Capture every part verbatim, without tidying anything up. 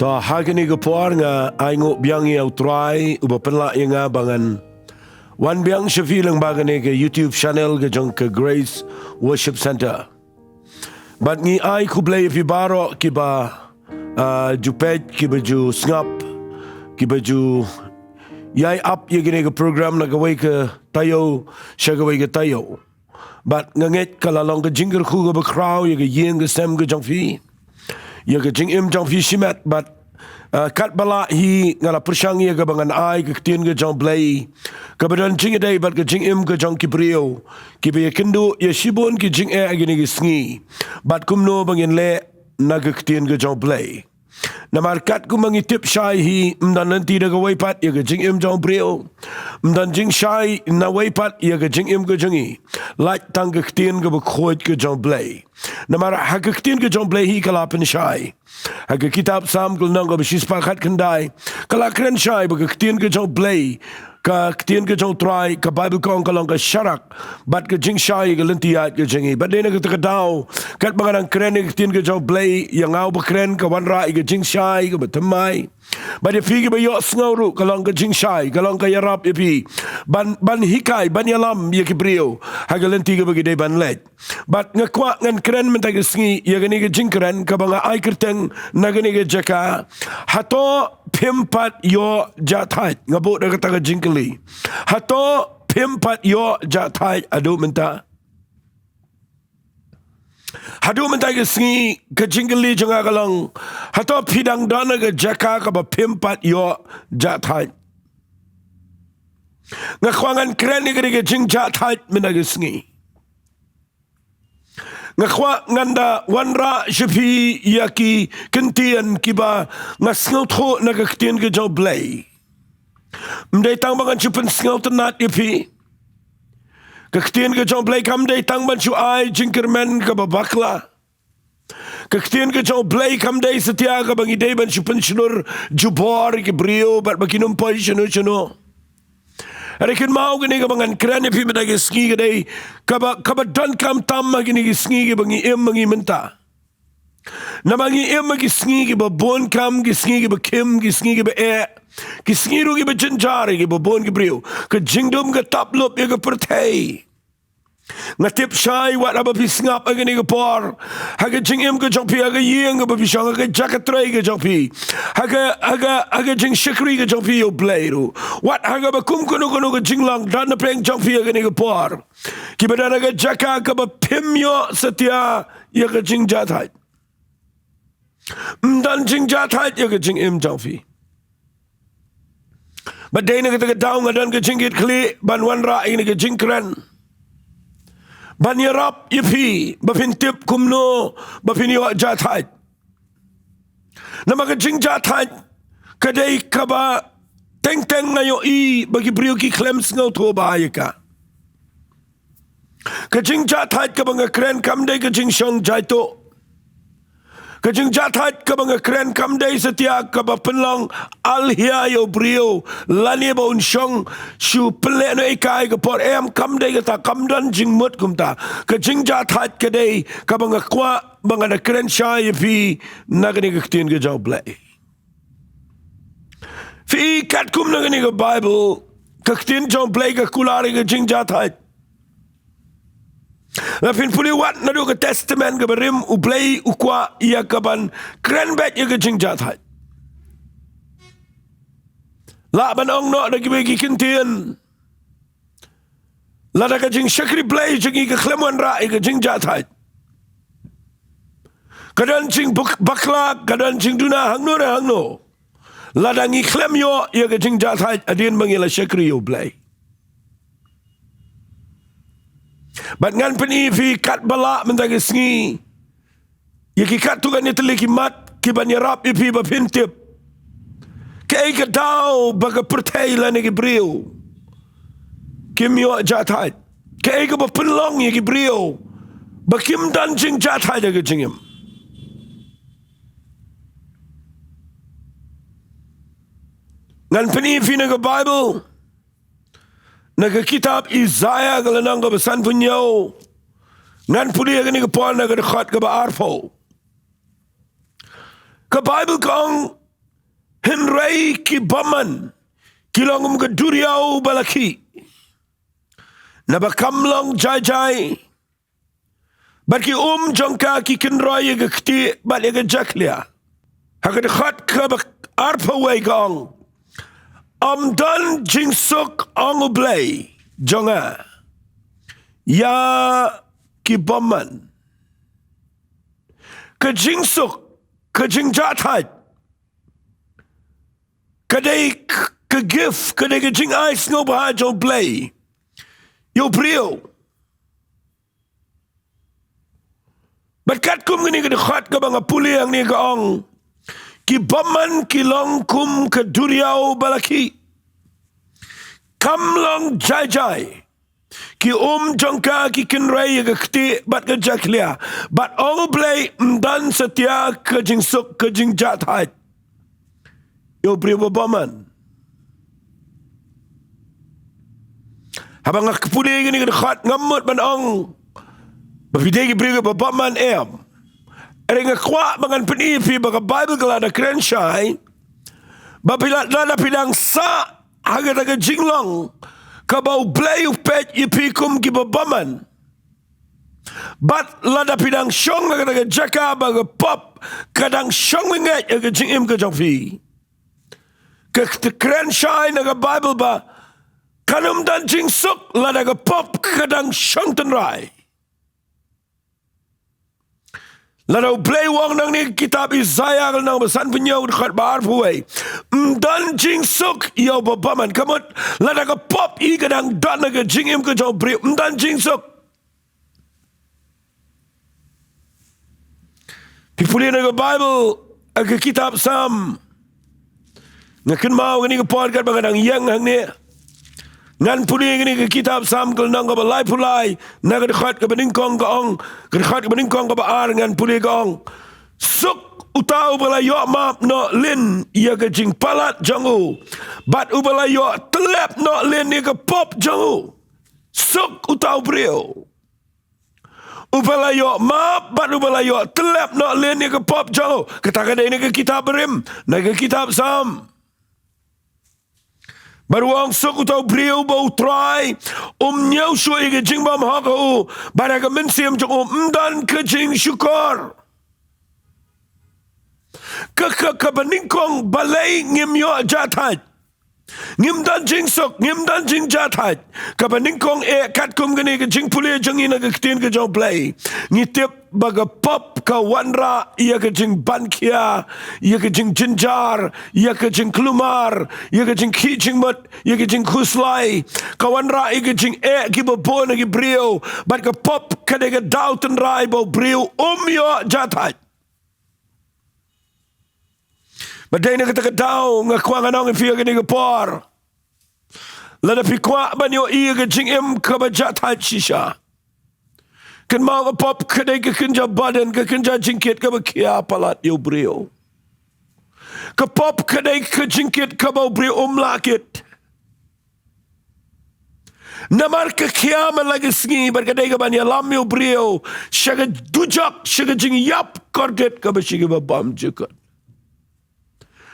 To, ha kane ka por nga ai nguh biang ïa U Trai uba pynlah ïa nga ba ngan wan biang sha phi lyngba kane ka YouTube channel ka jong ka Grace Worship Centre. Bad ngi ai khublei ïa phi baroh kiba, ah, ju peit, kiba ju sngap, kiba ju ïai ap ïa kane ka program na kawei ka taïew sha kawei ka taïew. Bad nga ngeit ka la long ka jingkyrkhu kaba khraw ïa ka ïing ka sem ka jong phi, ïa ka jingim jong phi shimet. Bad, ah, katba lah hi nga la pyrshang ïa kaba ngan ai ka ktien ka jong U Blei, kaba don jingïadei bad ka jingim ka jong ki briew kiba ïakynduh ïa shibun ki jingeh ha kine ki sngi bad kumno ba ngin leh na ka ktien ka jong U Blei. Namar katkum ba ngi tip shai hi, ym don lynti da kawei pat ïa ka jingim jong u briew. Ym don jingshai na wei pat ïa ka jingim ka jong ngi, lait tang ka ktien kaba khuid ka jong U Blei. Namar ha ka ktien ka jong U Blei hi ka la pynshai. Ha ka kitab Salm ka lynnong kaba shispah khatkhyndai, ka la kren shai ba ka ktien ka jong U Blei, ka ktien ka jong U Trai, ka Baibl ka ong ka long ka sharak bad ka jingshai ïa ka lynti ïaid ka jong ngi. Bad dei na kata ka daw, katba nga dang kren ïa ka ktien ka jong U Blei, ïa nga uba kren ka wanrah ïa ka jingshai kaba thymmai. Bad ïa phi kiba ïohsngew ruh ka long ka jingshai, ka long ka ïarap ïa phi ban, ban hikai, ban ïalam ïa ki briew ha ka lynti kaba ki dei ban leit. Bad nga kwah ngan kren mynta ka sngi ïa kane ka jingkren kaba nga ai kyrteng na kane ka jaka: Hato phim pat ïoh jahthait? Nga buh da kata ka jingkylli: Hato phim pat ïoh jahthait haduh mynta? Haduh mynta ka sngi ka jingkylli jong nga ka long: Hato phi dang don ha ka jaka kaba phim pat ïoh jahthait? Nga kwah ngan kren ïa kane ka jingjahthait mynta ka sngi. Nga kwah ngan da wanrah sha phi ïa ki kyntien kiba nga sngewthuh na ka ktien ka jong U Blei. Ym dei tang ba ngan shu pynsngewtynnat ïa phi. Ka ktien ka jong U Blei kam dei tang ban shu ai jingkyrmen kaba bakla. Ka ktien ka jong U Blei kam dei satia kaba ngi dei ban shu pynshlur jubor ïa ki briew bad ba kin ym poi shano shano. Hynrei kynmaw kane kaba ngan kren ïa phi mynta ka sngi ka dei kaba, kaba donkam tam ha kine ki sngi kiba ngi im ma ngi mynta. Namar ngi im ha ki sngi kiba bun kam, ki sngi kiba khim, ki sngi kiba eh, ki sngi ruh kiba jynjar ïa kiba bun ki briew. Ka jingdum ka tap lup ïa ka pyrthei. Nga tip shai wat haba phi sngap ha kane ka por, ha ka jingim ka jong phi, ha ka ïing kaba phi shong, ha ka jaka trei ka jong phi, ha ka, ha ka, ha ka jingshakri ka jong phi ïa U Blei ruh, wat ha kaba kum kano kano ka jinglong don na pdeng jong phi ha kane ka por, kiba don ha ka jaka kaba phim ïoh satia ïa ka jingjahthait. Ym don jingjahthait ïa ka jingim jong phi. Bad dei na kata ka daw nga don ka jingkitkhlieh ban wanrah ïa kane ka jingkren, ban ïarap ïa phi ba phin tip kumno ba phin ïoh jahthait. Namar ka jingjahthait ka dei kaba teng teng nga ïohi ba ki briew ki khlem sngewthuh bha ïa ka. Ka jingjahthait kaba nga kren kam dei ka jingshong jaituh. Ka jingjahthait kaba nga kren kam dei satia kaba pynlong alhia ïa u briew lane ba un shong shu pynlehnohei kai ka por, em, kam dei kata, kam don jingmut kumta. Ka jingjahthait ka dei kaba nga kwah ba ngan da kren shai ïa phi na kane ka ktien ka jong U Blei. Phi, katkum na kane ka Baibl, ka ktien jong U Blei ka kular ïa ka jingjahthait. Lada phin pule wat naduh ka Testament kaba rim, U Blei u kwah ïa ka ban kren beit ïa ka jingjahthait. Lah ban ong noh da kiwei ki kyntien, lada ka jingshakri Blei jong ngi ka khlem wanrah ïa ka jingjahthait, ka don jingbak-, bakla, ka don jingduna hangno re hangno, lada ngi khlem ïoh ïa ka jingjahthait hadien ba ngi la shakri ïa U Blei. Bad ngan pyni ïa phi katba lah mynta ka sngi ïa ki katto katne tylli ki mat kiban ïarap ïa phi ba phin tip kaei ka daw ba ka pyrthei lane ki briew kim ïoh jahthait, kaei kaba pynlong ïa ki briew ba kim don jingjahthait ha ka jingim. Ngan pyni ïa phi na ka Baibl, na ka kitab Isaïah ka lynnong kaba sanphew hynñiew. Ngan pule ïa kane ka por na ka dkhot kaba arphew. Ka Baibl ka ong, Hynrei ki bymman ki long kum ka duriaw ba la khih, naba kam long jai jai, bad ki um jong ka ki kynroi ïa ka ktieh bad ïa ka jakhlia. Ha ka dkhot kaba arphew wei ka ong, ym don jingsuk, ong U Blei jong nga, ïa ki bymman. Ka jingsuk, ka jingjahthait, ka dei k-, ka gift, ka dei ka jingai sngewbha jong U Blei ïa u briew. Bad katkum kane ka dkhot kaba nga pule hangne ka ong, ki bymman ki long kum ka duriaw ba la khih, kam long jai jai. Ki um jong ka ki kynroi ïa ka ktieh bad ka jakhlia. Bad ong U Blei, ym don satia ka jingsuk, ka jingjahthait ïa u briew ba bymman. Haba nga pule kane ka dkhot, ngam mut ban ong ba phi dei ki briew ba bymman, em. Hynrei nga kwah ba ngan pyni ïa phi ba ka Baibl ka la da kren shai ba phi la, lada phi dang sah ha kata ka jinglong kaba U Blei u peit ïa phi kum ki ba bymman, bad lada phi dang shong ha kata ka jaka ba ka pop ka dang shong wingeit ha ka jingim ka jong phi, ka, ka kren shai na ka Baibl ba kan ym don jingsuk lada ka pop ka dang shong tynrai. Lada U Blei u ong nangne ha ka kitab Isaïah ka lynnong ba sanphew hynñiew, dkhot ba arphew wei, ym don jingsuk ïa u ba bymman. Ka mut lada ka pop hi ka dang don ha ka jingim ka jong u briew, ym don jingsuk. Phi pule na ka Baibl, ha ka kitab Salm, nga kynmaw kane ka por katba nga dang ïeng hangne, ngan pule kane ka kitab Salm ka lynnong kaba laiphew lai, na ka dkhot kaba nyngkong ka ong, ka dkhot kaba nyngkong kaba ar, ngan pule ka ong: Suk uta uba la ïoh map noh lin ïa ka jingpalat jong u, bad uba la ïoh tyllep noh lin ïa ka pop jong u. Suk uta u briew uba la ïoh map bad uba la ïoh tyllep noh lin ïa ka pop jong u. Kata ka dei na ka kitab Barim, na ka kitab Salm. Bad u ong: Suk uta u briew ba U Trai um ñiew shuh ïa ka jingbymhok ha u, bad ha ka mynsiem jong u ym don ka jingshukor. Ka, ka, kaba nyngkong, balei ngim ïoh jahthait? Ngim don jingsuk, ngim don jingjahthait. Kaba nyngkong eh, katkum kane ka jingpule jong ngi na ka ktien ka jong U Blei, ngi tip ba ka pop ka wanrah ïa ka jingbankhia, ïa ka jingjynjar, ïa ka jingkulmar, ïa ka jingkhih jingmut, ïa ka jingkhuslai. Ka wanrah ïa ka jingeh kiba bun ha ki briew. Bad ka pop ka dei ka daw tynrai ba u briew um ïoh jahthait. Bad dei na kata ka daw nga kwah ngan ong ïa phi ha kane ka por, lada phi kwah ban ïohi ïa ka jingim kaba jahthait shisha, kynmaw, ka pop ka dei ka kynja burden, ka kynja jingkit kaba khia palat ïa u briew. Ka pop ka dei ka jingkit kaba u briew um lah kit. Namar ka khia man la ka sngi, bad ka dei kaban ïalam ïa u briew sha ka dujok, sha ka jingïap kordit kaba shisha ba bym jukut.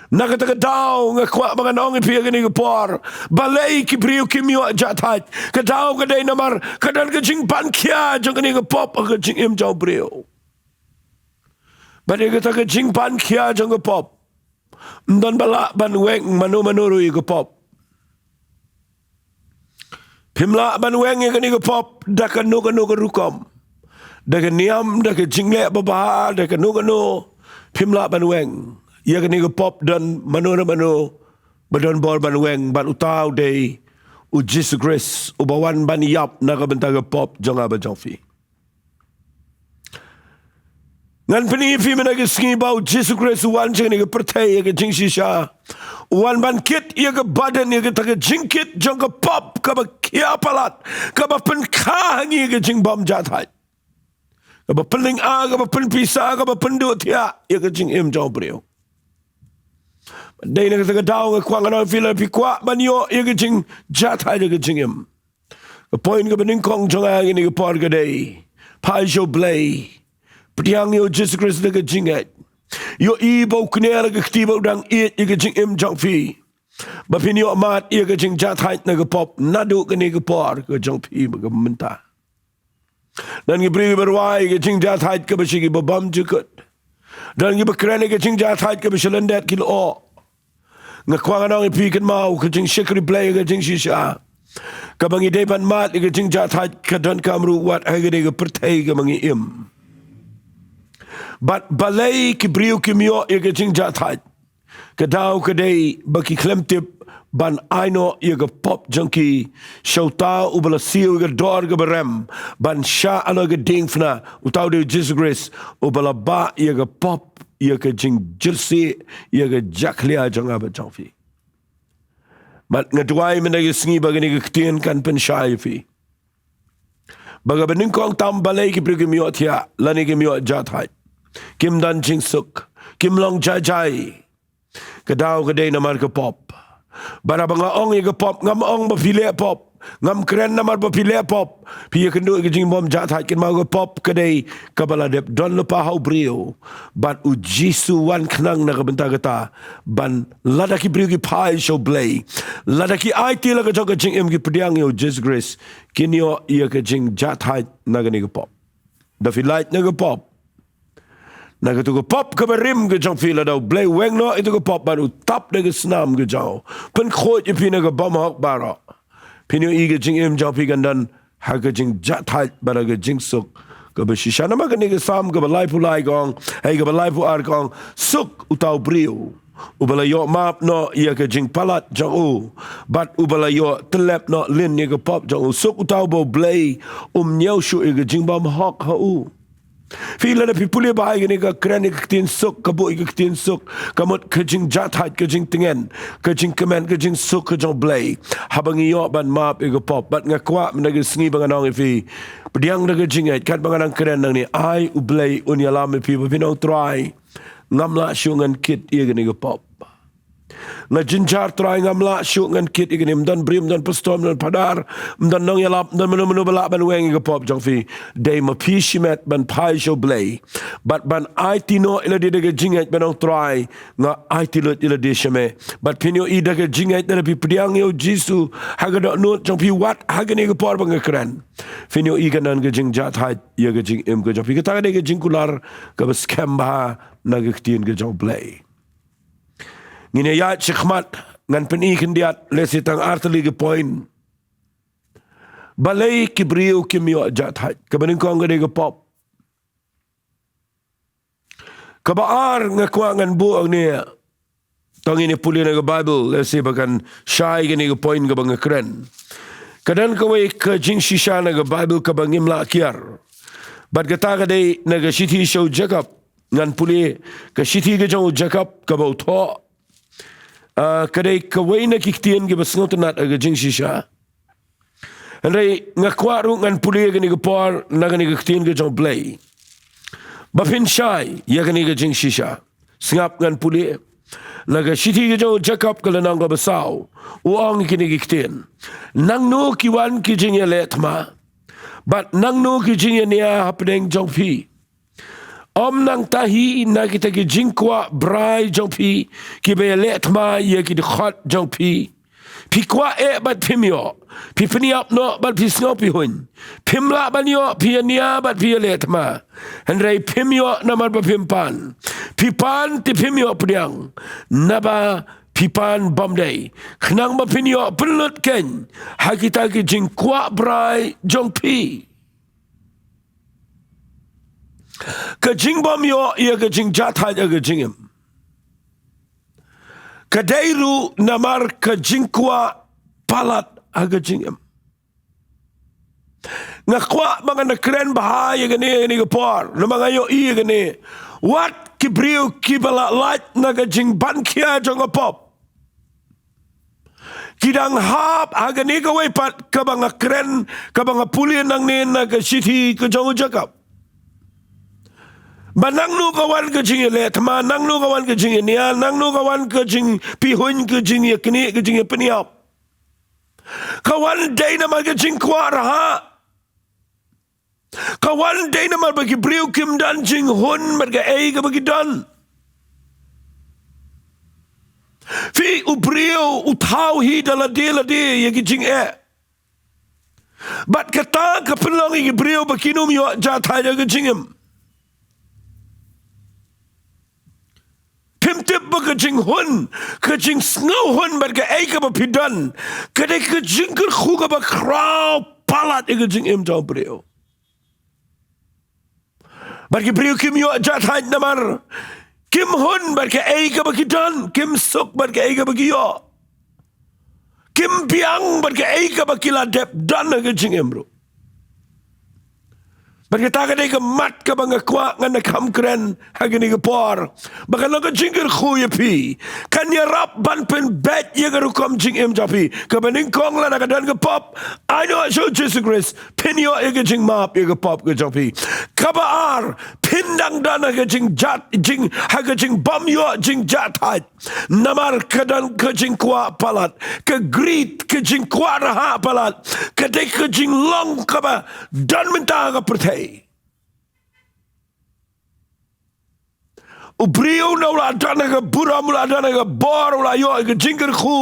Na kata ka daw nga kwah ba ngan ong ïa phi ha kane ka por, balei ki briew kim ïoh jahthait? Ka daw ka dei namar ka don ka jingbankhia jong kane ka pop ha ka jingim jong u briew. Bad ïa kata ka jingbankhia jong ka pop, ym don ba lah ban weng mano mano ruh ïa ka pop. Phim lah ban weng ïa kane ka pop da kano kano ka rukom, da ka niam, da ka jingleh babha, da kano kano. Phim lah ban weng ïa kane ka pop, don mano na mano ba don bor ban weng, bad uta u dei u Jisu Khrist, uba wan ban ïap na ka bynta ka pop jong nga bad jong phi. Ngan pyni ïa phi mynta ka sngi ba u Jisu Khrist u wan sha kane ka pyrthei ha ka jingshisha. U wan ban kit ïa ka burden, ïa kata ka jingkit jong ka pop kaba khia palat, kaba pynkha ha ngi ïa ka jingbymjahthait, kaba pynlynga, kaba pynpisa, kaba pynduh thiah ïa ka jingim jong u briew. Dei na kata ka daw nga kwah ngan ong ïa phi, lada phi kwah ban ïoh ïa ka jingjahthait ha ka jingim, ka point kaba nyngkong jong nga ha kane ka por ka dei, phai sha u Blei. Pdiang ïa u Jisu Khrist da ka jingngeit. Ïohi ba u kner ka kti bad u dang ïeit ïa ka jingim jong phi, ba phin ïoh mad ïa ka jingjahthait na ka pop naduh kane ka por ka jong phi ba ka mynta. Don ki briew kiba rwai ïa ka jingjahthait kaba sha kiba bymjukut. Don kiba kren ïa ka jingjahthait kaba sha lyndet ki lyoh. Nga kwah ngan ong ïa phi kynmaw, ka jingshakri Blei ïa ka jingshisha kaba ngi dei ban mad ïa ka jingjahthait ka donkam ruh wat ha kane ka pyrthei kaba ngi im. Bad balei ki briew kim ïoh ïa ka jingjahthait? Ka daw ka dei ba ki khlem tip ban ai noh ïa ka pop jong ki sha uta uba la siew ïa ka dor kaba rem ban shah halor ka diengphna, uta u dei u Jisu Khrist uba la bah ïa ka pop, ïa ka jingjyrsieh, ïa ka jakhlia jong nga bad jong phi. Bad nga duwai mynta ka sngi ba kane ka ktien kan pynshai ïa phi ba kaba nyngkong tam, balei ki briew kim ïoh thiah lane kim ïoh jahthait, kim don jingsuk, kim long jai jai? Ka daw ka dei namar ka pop. Bad haba nga ong ïa ka pop, ngam ong ba phi leh pop. Ngam kren namar ba phi leh pop. Phi ïakynduh ïa ka jingbymjahthait, kynmaw ka pop ka dei kaba la dep don lypa ha u briew. Bad u Jisu u wan khnang na ka bynta kata, ban lada ki briew ki phai sha u Blei, lada ki aiti la ka jong ka jingim, ki pdiang ïa u Jisu Khrist, kin ïoh ïa ka jingjahthait na kane ka pop. Da phi lait na ka pop, na katu ka pop kaba rim ka jong phi, lada u Blei u weng noh ïa katu ka pop bad u tap da ka snam ka jong u, pynkhuid ïa phi na ka bymhok baroh, phin ïohi ka jingim jong phi kan don ha ka jingjahthait bad ha ka jingsuk kaba shisha. Namar kane ka Salm kaba laiphew lai ka ong, hei, kaba laiphew ar ka ong, suk uta u briew uba la ïoh map noh ïa ka jingpalat jong u, bad uba la ïoh tyllep noh lin ïa ka pop jong u. Suk uta uba u Blei um ñiew shuh ïa ka jingbymhok ha u. Phi, lada phi pule bha ïa kane ka kren ïa ka ktien suk, ka buh ïa ka ktien suk, ka mut ka jingjahthait, ka jingtngen, ka jingkmen, ka jingsuk ka jong u Blei haba ngi ïoh ban map ïa ka pop. Bad nga kwah mynta ka sngi ba ngan ong ïa phi, pdiang da ka jingngeit, katba nga dang kren nangne, ai u Blei un ïalam ïa phi ba phin ong, Trai, ngam lah shuh ngan kit ïa kane ka pop. Nga jynjar Trai, ngam lah shuh ngan kit ïa kane. Ym don briew, ym don pastor, ym don phadar, ym don nongïalap, ym don mano mano ba lah ban weng ïa ka pop jong phi. Dei ma phi shimet ban phai sha u Blei bad ban aiti noh ïa lade da ka jingngeit ban ong, Trai, nga aiti lut ïa lade sha me. Bad phin ïohi da ka jingngeit, lada phi pdiang ïa u Jisu ha ka dohnud jong phi wat ha kane ka por ba nga kren, phin ïohi kan don ka jingjahthait ïa ka jingim ka jong phi. Kata ka dei ka jingkular kaba skhem bha na ka ktien ka jong u Blei. Ngin ïaid shakhmat, ngan pyni khyndiat lehse tang ar tylli ki point. Balei ki briew kim ïoh jahthait? Kaba nyngkong ka dei ka pop. Kaba ar nga kwah ngan buh hangne, to ngin ïa pule na ka Baibl, lehse ba kan shai kane ka point kaba nga kren. Ka don kawei ka jingshisha na ka Baibl kaba ngim lah kiar. Bad kata ka dei na ka shithi sha u Jakob. Ngan pule ka shithi ka jong u Jakob kaba u thoh. Ah, ka dei kawei na ki ktien kiba sngewtynnat ha ka jingshisha. Hynrei nga kwah ruh ngan pule kane ka por na kane ka ktien ka jong u Blei, ba phin shai ïa kane ka jingshisha. Sngap, ngan pule na ka shithi ka jong u Jakob, ka lynnong kaba saw. U ong kine ki ktien: Nangno ki wan ki jingïaleh thma, bad nangno ki jingïania hapdeng jong phi? Ym nangta hi na kita ki jingkwah brai jong phi kiba ïaleh thma ïa ki dkhot jong phi? Phi kwah eh bad phim ïoh, phi pynïap noh bad phi sngew phi huin. Phim lah ban ïoh, phi ïania bad phi ïaleh thma, hynrei phim ïoh namar ba phim pan. Phi pan te phim ïoh pdiang, naba phi pan bymdei, khnang ba phin ïoh pynlut keiñ ha kita ki jingkwah brai jong phi. Ka jingbym ïoh ïa ka jingjahthait ha ka jingim ka dei ruh namar ka jingkwah palat ha ka jingim. Nga kwah ba ngan da kren bha ïa kane, ïa kane ka por, namar nga ïohi ïa kane. Wat ki briew kiba la lait na ka jingban khia jong ka pop, ki dang hap ha kane kawei pat kaba nga kren, kaba nga pule nangne na ka shithi ka jong u Jakob. Ba nangno ka wan ka jingïaleh thma, nangno ka wan ka jingïania, nangno ka wan ka jingpihuiñ, ka jingïaknieh, ka jingïapynïap? Ka wan dei namar ka jingkwah rhah. Ka wan dei namar ba ki briew kim don jinghun bad kaei kaba ki don. Phi, u briew u thaw hi da lade lade ïa ki jingeh. Bad kata ka pynlong ïa ki briew ba kin ym ïoh jahthait ha ka jingim. Phim tip ba ka jinghun, ka jingsngewhun bad kaei kaba phi don, ka dei ka jingkyrkhu kaba khraw palat ïa ka jingim jong u briew. Bad ki briew kim ïoh jahthait namar kim hun bad kaei kaba ki don, kim suk bad kaei kaba ki ïoh. Kim biang bad kaei kaba ki la dep don ha ka jingim ruh. Bad kata ka dei ka mat kaba nga kwah ngan ïa kham kren ha kane ka por. Ba kan long ka jingkyrkhu ïa phi. Kan ïarap ban pynbeit ïa ka rukom jingim jong phi. Kaba nyngkong lada ka don ka pop, ai noh sha u Jisu Khrist, phin ïoh ïa ka jingmap ïa ka pop ka jong phi. Kaba ar, phin dang don ha ka jingjah, jing, ha ka jingbym ïoh jingjahthait. Namar ka don ka jingkwah palat, ka greed, ka jingkwah rhah palat, ka dei ka jinglong kaba don mynta ha ka pyrthei. U briew u la don ha ka burom, u la don ha ka bor, u la ïoh ka jingkyrkhu,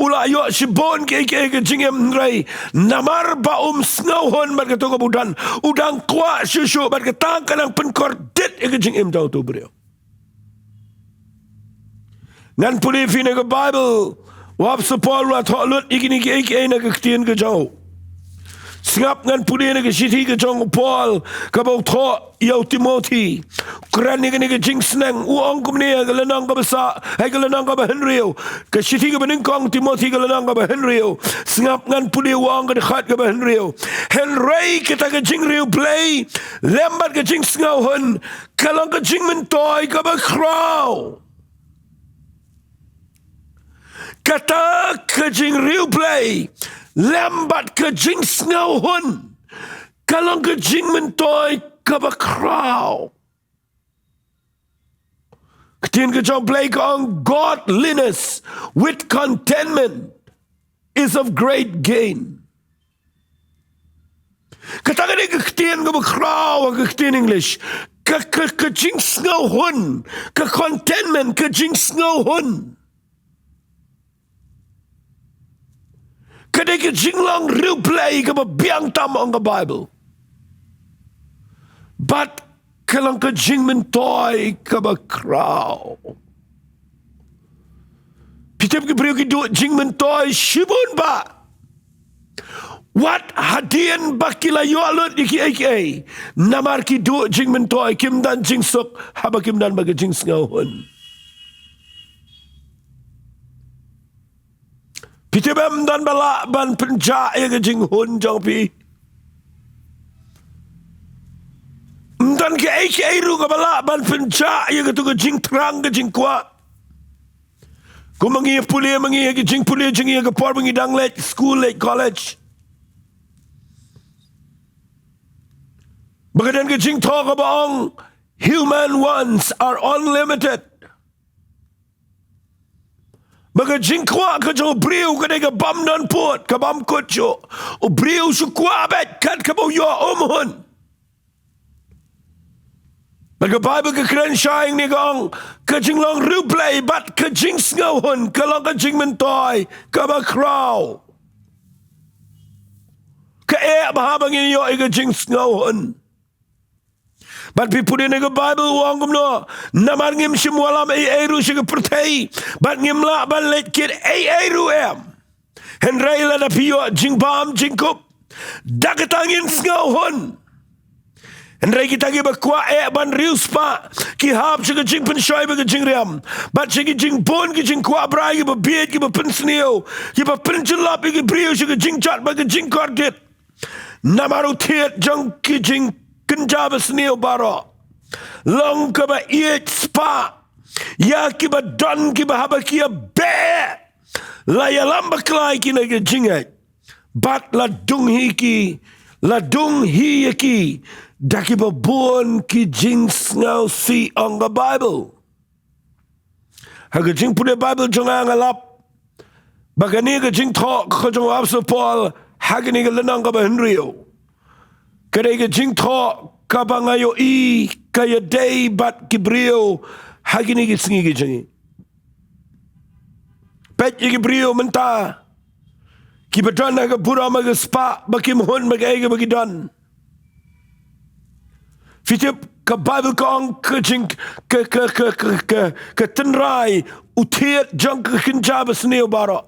u la ïoh shibun kiei kiei ha ka jingim, hynrei namar ba um sngewhun bad kato kaba u don, u dang kwah shuh shuh bad kata ka dang pynkordit ïa ka jingim jong uto u briew. Ngan pule ïa phi na ka Baibl, u Apostol Paul u la thoh lut ïa kine kiei kiei na ka ktien ka jong u. Sngap ngan pule na ka shithi ka jong u Paul, kaba u thoh ïa u Timothi. Kren ïa kane ka jingsneng, u ong kumne ha ka lynnong kaba sah, ha ka lynnong kaba hynriew. Ka shithi kaba nyngkong Timothi ka lynnong kaba hynriew. Sngap ngan pule, u ong ka dkhot kaba hynriew. Hynrei kata ka jingriewblei lem bad ka jingsngewhun, ka long ka jingmyntoi kaba khraw. Kata ka jingriewblei lem bad ka jingsngewhun, ka long ka jingmyntoi kaba khraw. Ka ktien ka jong U Blei ka ong, "Godliness with contentment is of great gain." Kata ka dei ka ktien kaba khraw ha ka ktien English. Ka, ka, ka jingsngewhun, ka contentment, ka jingsngewhun. Ka dei ka jinglong riewblei kaba biang tam, ong ka Baibl. Bad ka long ka jingmyntoi kaba khraw. Phi tip ki briew ki duh jingmyntoi shibun bha. Wat hadien ba ki la ïoh lut ïa kiei kiei, namar ki duh jingmyntoi, kim don jingsuk haba kim don bad ka jingsngewhun. Phi tip em, ym don ba lah ban pynjah ïa ka jinghun jong phi. Ym don kaei kaei ruh kaba lah ban pynjah ïa kato ka jingthrang ka jingkwah. Kumba ngi pule, ma ngi ïa ka jingpule jong ngi ha ka por ba ngi dang leit skul, leit college. Ba ka don ka jingthoh kaba ong, "Human wants are unlimited." Ba ka jingkwah ka jong u briew ka dei ka bym don pud, ka bym kut shuh. U briew shu kwah beit kat kaba u ïoh, um hun. Bad ka Baibl ka kren shai hangne, ka ong, ka jinglong riewblei bad ka jingsngewhun ka long ka jingmyntoi kaba khraw. Ka eh bha ba ngin ïoh ïa ka jingsngewhun. Bad phi pule na ka Baibl, u ong kumno, namar ngim shym wallam ei ei ruh sha ka pyrthei, bad ngim lah ban leit kit ei ei ruh em. Hynrei lada phi ïoh jingbam jingkup, da kata ngin sngewhun. Hynrei kita kiba kwah eh ban riewspah, ki hap sha ka jingpynshoi bad ka jingriam, bad sha ki jingbun ki jingkwah brai kiba bieit, kiba pynsniew, kiba pynjyllop ïa ki briew sha ka jingjot bad ka jingkordit. Namar u thied jong ki jingkynja basniew baroh long kaba ïeit spah ïa kiba don, kiba haba ki ïabeh, la ïalam bakla ïa ki na ka jingngeit, bad la dung hi ki, la dung hi ïa ki da kiba bun ki jingsngewsih, ong ka Baibl. Ha ka jingpule Baibl jong nga, nga lap ba kane ka jingthoh ka jong u Apostol Paul ha kane ka lynnong kaba hynriew, ka dei ka jingthoh kaba nga ïohi ka ïadei bad ki briew ha kine ki sngi ki jong ngi. ïa ki briew mynta kiba don ha ka burom ha ka spah, ba kim hun ba kaei kaba ki don. Phi tip, ka Baibl ka ong ka jing, ka, ka tynrai u thied jong ka kynja basniew baroh.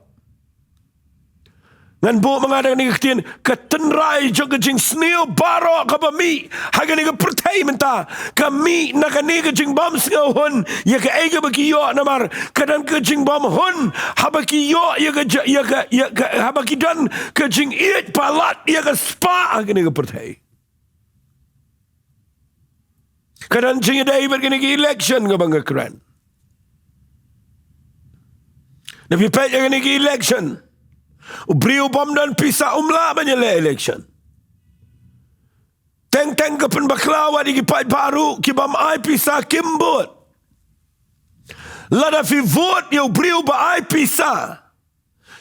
Ngan buh ma nga da kane ka ktien, ka tynrai jong ka jingsniew baroh kaba mih ha kane ka pyrthei mynta, ka mih na kane ka jingbym sngewhun ïa kaei kaba ki ïoh, namar ka don ka jingbym hun haba ki ïoh ïa ka ja-, ïa ka, ïa ka, haba ki don ka jingïeit palat ïa ka spah ha kane ka pyrthei. Ka don jingïadei bad kine ki election kaba nga kren. Lada phi peit ïa kine ki election, u briew bym don pisa um lah ban ïaleh election. Teng teng ka pynbakla wat ïa ki paidbah ruh, ki bym ai pisa kim bud. Lada phi vote ïa u briew ba ai pisa,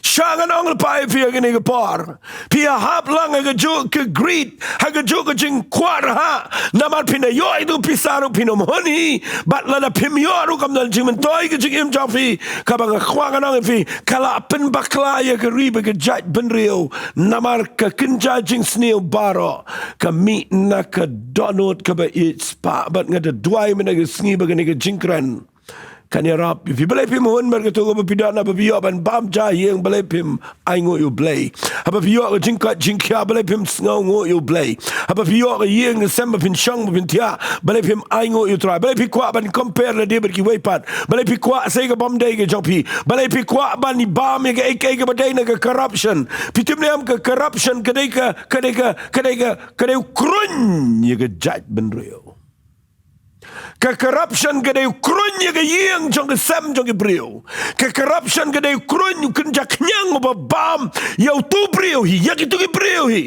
sha ngan ong lypa ïa phi ha kane ka por, phi hap lang ha kajuh ka greed, ha kajuh ka jingkwah rhah, namar phin da ïoh ïa u pisa ruh phin ym hun hi, bad lada phim ïoh ruh kam don jingmyntoi ka jingim jong phi. Kaba nga kwah ngan ong ïa phi, ka la pynbakla ïa ka ri bad ka jaitbynriew, namar ka kynja jingsniew baroh ka mih na ka dohnud kaba ïeit spah. Bad nga da duwai mynta ka sngi ba kane ka jingkren kan ïarap ïa phi. Balei phim hun bad kato kaba phi don? Haba phi ïoh ban bam ja ïing, balei phim ainguh ïa U Blei? Haba phi ïoh ka jingkoit jingkhiah, balei phim sngewnguh ïa U Blei? Haba phi ïoh ka ïing ka sem ba phin shong ba phin thiah, balei phim ainguh ïa U Trai? Balei phi kwah ban compare lade bad kiwei pat? Balei phi kwah sei ka bym dei ka jong phi? Balei phi kwah ban bam ïa kaei kaei kaba dei na ka corruption? Phi tip ne em, ka corruption ka dei ka, ka dei ka, ka dei ka, ka dei u kruiñ ïa ka jaitbynriew. Ka corruption ka dei u kruiñ ïa ka ïing jong ka sem jong ki briew. Ka corruption ka dei u kruiñ, u kynja khñiang uba bam ïa uto u briew hi, ïa kito ki briew hi.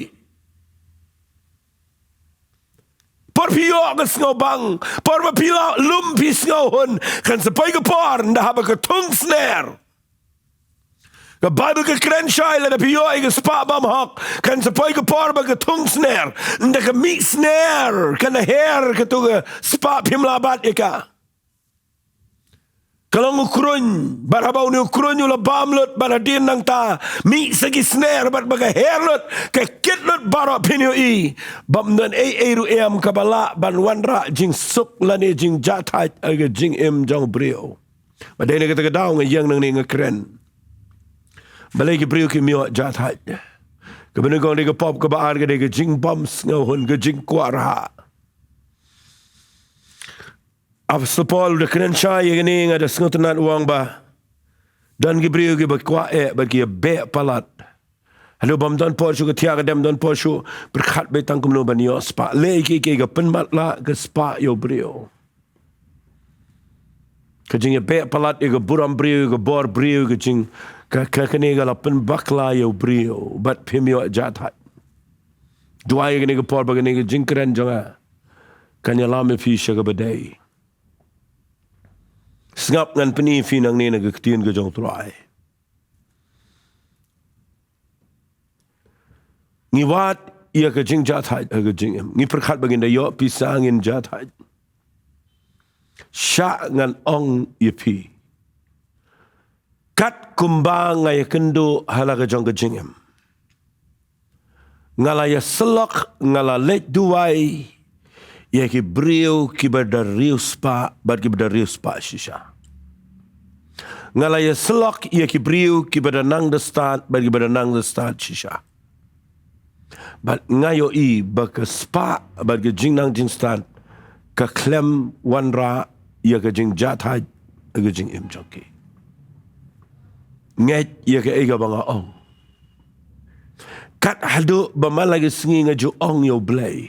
Por phi ïoh ka sngewbang, por ba phi la lum phi sngewhun, kan sa poi ka por ynda haba ka thung sner. Ka Baibl ka kren shai, lada phi ïoh ïa ka spah bymhok, kan sa poi ka por ba ka thung sner. Ynda ka mih sner, kan da her kato ka spah phim lah bat ïa ka. Ka long u kruiñ, bad haba une u kruiñ u la bam lut, bad hadien nangta mih sa ki sner, bad ba ka her lut, ka kit lut baroh, phin ïohi bym don ei ei ruh em kaba lah ban wanrah jingsuk lane jingjahthait ha ka jingim jong u briew. Bad dei na kata ka daw nga ïeng nangne nga kren. Balei ki briew kim ïoh jahthait? Kaba nyngkong dei ka pop, kaba ar ka dei ka jingbym sngewhun, ka jingkwah rhah. Apostol Paul u da kren shai ïa kane, nga da sngewtynnat u ong ba don ki briew kiba kwah eh bad ki ïa beh palat. Haduh bym don por shuh ka thiah ka dem, don por shuh pyrkhat beit tang kumno ban ïoh spah. Leh ïa kiei kiei, ka pynmatlah ka spah ïa u briew. Ka jingïabeh palat ïa ka burom briew, ïa ka bor briew, ka jing, ka, ka, kane ka la pynbakla ïa u briew, bad phim ïoh jahthait. Duwai ïa kane ka por ba kane ka jingkren jong nga kan ïalam ïa phi sha kaba dei. Sngap, ngan pyni ïa phi nangne na ka ktien ka jong u Trai. Ngi wad ïa ka jingjahthait ha ka jingim. Ngi pyrkhat ba ngin da ïoh pisa ngin jahthait. Shah, ngan ong ïa phi, kat kumba nga ïakynduh ha la ka jong ka jingim, nga la ïasyllok, nga la leit duwai ïa ki briew kiba da riewspah bad kiba da riewspah shisha. Nga la ïasyllok ïa ki briew kiba da nang da stad bad kiba da nang da stad shisha. Bad nga ïohi ba ka spah bad ka jingnang jingstad ka khlem wanrah ïa ka jingjahthait ha ka jingim jong ki. Ngeit ïa kaei kaba nga ong. Kat haduh ba man la ka sngi nga ju ong ïa U Blei.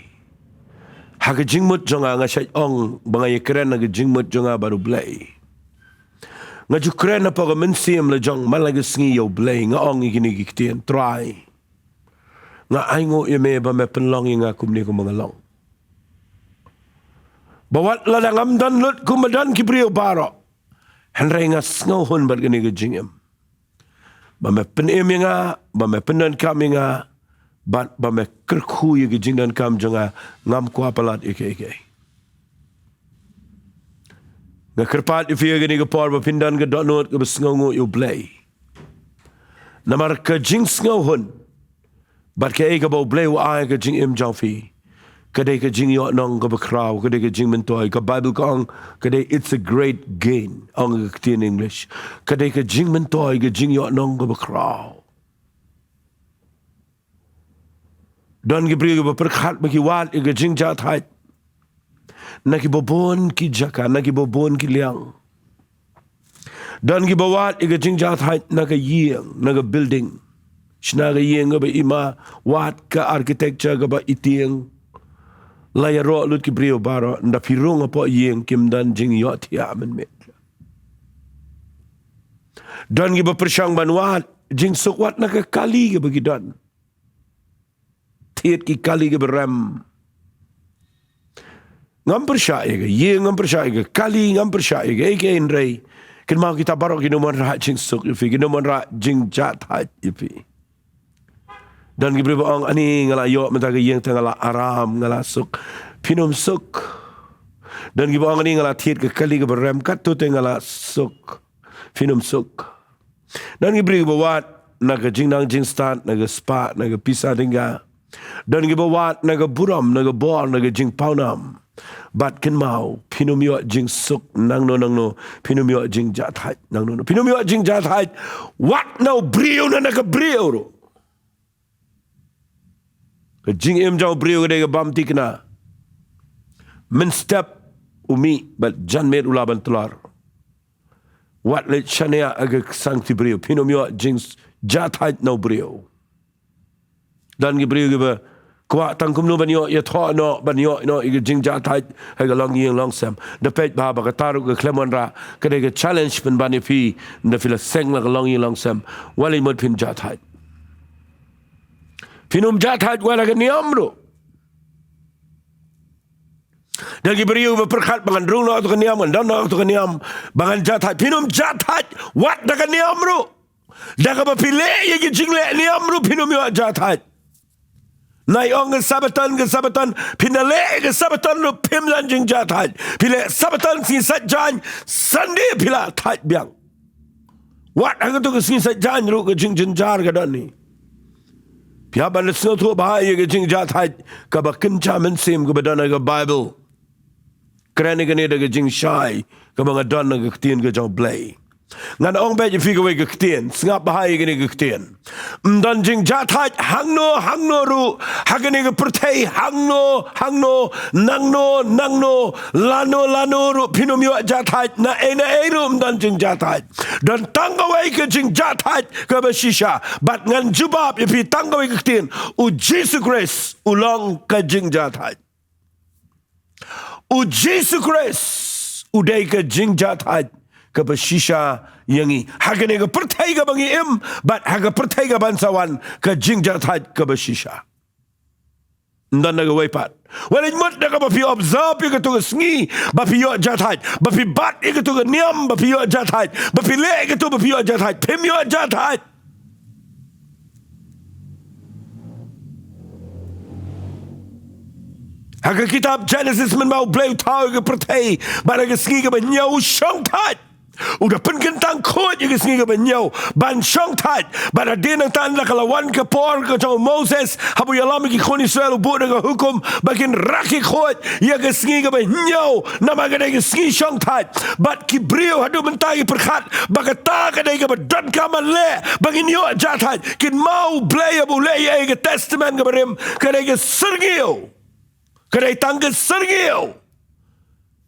Ha ka jingmut jong nga, nga shait ong ba nga ïakren ha ka jingmut jong nga bad U Blei. Nga ju kren hapoh ka mynsiem la jong, man la ka sngi, ïa U Blei, nga ong ïa kine ki ktien: Trai, nga ainguh ïa me ba me pynlong ïa nga kumne kumba nga long. Ba wat lada ngam don lut kumba don ki briew baroh, hynrei nga sngewhun bad kane ka jingim. Ba me pynim ïa nga, ba me pyndonkam ïa nga, bad ba me kyrkhu ïa ka jingdonkam jong nga, ngam kwah palat ïa kiei kiei. Nga kyrpad ïa phi ha kane ka por ba phin don ka dohnud kaba sngewnguh ïa U Blei. Namar ka jingsngewhun bad kaei kaba U Blei u ai ka jingim jong phi, ka dei ka jingïohnong kaba khraw, ka dei ka jingmyntoi. Ka Baibl ka ong ka dei, "It's a great gain," ong ka ktien English. Ka dei ka jingmyntoi, ka jingïohnong kaba khraw. Don ki briew kiba pyrkhat ba ki wad ïa ka jingjahthait na kiba bun ki jaka, na kiba bun ki liang. Don kiba wad ïa ka jingjahthait na ka ïing, na ka building. Shna ka ïing kaba i ma, wad ka architecture kaba i tieng. La ïaroh lut ki briew baroh, ynda phi rung hapoh ïing kim don jingïohthiah mynmiet. Don kiba pyrshang ban wad jingsuk, wad na ka kali kaba ki don. Thied ki kali kiba rem. Ngam pyrshah ïa ka ïing, ngam pyrshah ïa ka kali, ngam pyrshah ïa kaei kaei, hynrei kynmaw kita baroh kin ym wanrah jingsuk ïa phi, kin ym wanrah jingjahthait ïa phi. Don ki briew ba ong, "Ani nga la ïoh mynta ka ïing te nga la aram, nga la suk." Phin ym suk. Don kiba ong, "Ani nga la thied ka kali kaba rem, katto te nga la suk." Phin ym suk. Don ki briew kiba wad na ka jingnang jingstad, na ka spah, na ka pisa dingka. Don kiba wad na ka burom, na ka bor, na ka jingpawnam. Bad kynmaw, phin ym ïoh jingsuk nangno nangno, phin ym ïoh jingjahthait nangno nangno. Phin ym ïoh jingjahthait wat na u briew ne na ka briew ruh. Ka jingim jong u briew ka dei ka bam thikna. Mynstep u mih bad janmiet u lah ban tlor. Wat leit shaniah ha ka sangti briew, phin ym ïoh jingjahthait na u briew. Don ki briew kiba kwah tang kumno ban ïoh ïathoh noh, ban ïoh noh ïa ka jingjahthait ha ka longïing longsem. Da peit bha ba kata ruh ka khlem wanrah, ka dei ka challenge pynban ïa phi, ynda phi la seng la ka longïing longsem. Wat leit mut phin jahthait. Phin ym jahthait wat la ka niam ruh. Don ki briew ba pyrkhat ba ngan rung noh katto ka niam, ngan don noh katto ka niam, ba ngan jahthait. Phin ym jahthait wat da ka niam ruh. Da kaba phi leh ïa ki jingleh niam ruh phin ym ïoh jahthait. Nai ong ka Sabaton, ka Sabaton, phin da leh ka Sabaton ruh phim don jingjahthait. Phi leh Sabaton, Sngi Saitjaiñ, Sunday phi la thait biang. Wat ha kato ka Sngi Saitjaiñ ruh ka jingjynjar ka don hi. Phi hap ban sngewthuh bha ïa ka jingjahthait kaba kynja mynsiem kaba don ha ka Baibl. Kren ïa kane da ka jingshai kaba nga don na ka ktien ka jong U Blei. Ngan ong beit ïa phi kawei ka ktien, sngap bha ïa kane ka ktien. Ym don jingjahthait hangno hangno ruh ha kane ka pyrthei, hangno hangno, nangno nangno, lano lano ruh phin ym ïoh jahthait, na ei na ei ruh ym don jingjahthait. Don tang kawei ka jingjahthait kaba shisha. Bad ngan jubab ïa phi tang kawei ka ktien, U Jisu Khrist u long ka jingjahthait. U Jisu Khrist u dei ka jingjahthait kaba shisha ïa ngi ha kane ka pyrthei kaba ngi im, bad ha ka pyrthei kaban sa wan, ka jingjahthait kaba shisha. Ym don da kawei pat. Wat leit mut da kaba phi observe ïa kato ka sngi ba phi ïoh jahthait, ba phi bat ïa kato ka niam ba phi ïoh jahthait, ba phi leh ïa kato ba phi ïoh jahthait, phim ïoh jahthait. Ha ka kitab Genesis, mynba U Blei u thaw ïa ka pyrthei, bad ha ka sngi kaba hynñiew u shongthait. U da pynkyntang khuid ïa ka sngi kaba hynñiew ban shongthait. Bad hadien nangta, ynda ka la wan ka por ka jong u Moses, haba u ïalam ïa ki khun Israel, u buh da ka hukum ba kin rakhe khuid ïa ka sngi kaba hynñiew, namar ka dei ka sngi shongthait. Bad ki briew haduh mynta ki pyrkhat ba kata ka dei kaba donkam ban leh ba ngin ïoh jahthait. Kynmaw, U Blei haba u leh ïa ka Testament kaba Rim, ka dei ka syrngiew. Ka dei tang ka syrngiew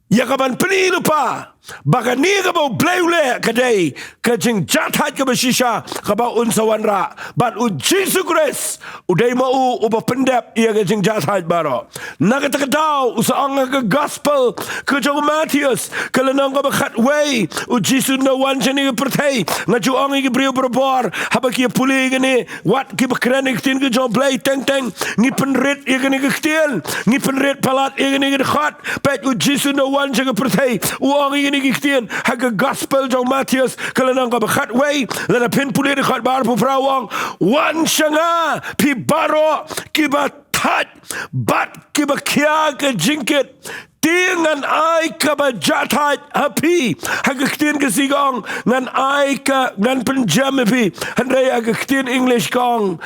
ïa kaban pyni lypa ba kane kaba U Blei u leh ka dei ka jingjahthait kaba shisha kaba un sa wanrah. Bad U Jisu Khrist u dei ma u uba pyndep ïa ka jingjahthait baroh. Na kata ka daw u sa ong ha ka Gospel ka jong u Mathaios, ka lynnong kaba khatwei, U Jisu u wan sha kane ka pyrthei. Nga ju ong ïa ki briew barabor haba ki ïa pule ïa kane, wat kiba kren ïa ka ktien ka jong U Blei teng teng, ngi pynrit ïa kane ka ktien, ngi pynrit palat ïa kane ka dkhot. Peit, U Jisu u wan sha ka pyrthei, u ong ïa kane ka ktien ha ka Gospel jong u Mathaios, ka lynnong kaba khatwei, lada phin pule dkhot ba arphew phra, u ong, "Wan sha nga phi baroh kiba thait bad kiba khia ka jingkit. Te ngan ai kaba jahthait ha phi. Ha ka ktien Khasi ka ong, ngan ai ka, ngan pynjem ïa phi. Hynrei ha ka ktien English ka ong,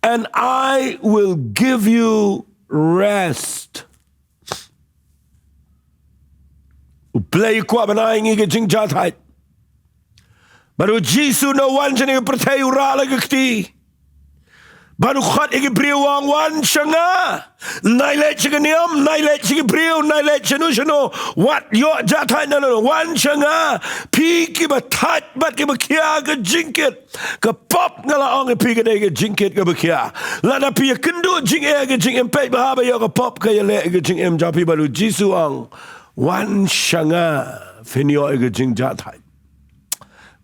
"And I will give you rest." U Blei u kwah ban ai ïa ngi ka jingjahthait. Bad u Jisu na u wan sha kane ka pyrthei, u rah la ka kti. Bad u khot ïa ki briew, u ong, "Wan sha nga. Ym nai leit sha ka niam, ym nai leit sha ki briew, ym nai leit shano shano. Wat ïoh jahthait na no, wan sha nga. Phi kiba thait bad kiba khia ka jingkit. Ka pop nga la ong ïa phi ka dei ka jingkit kaba khia. Lada phi ïakynduh jingeh ka jingim, peit bha ba ïoh ka pop ka ïaleh ka jingim jong phi." Bad u Jisu u ong, "Wan sha nga, phin ïoh ïa ka jingjahthait."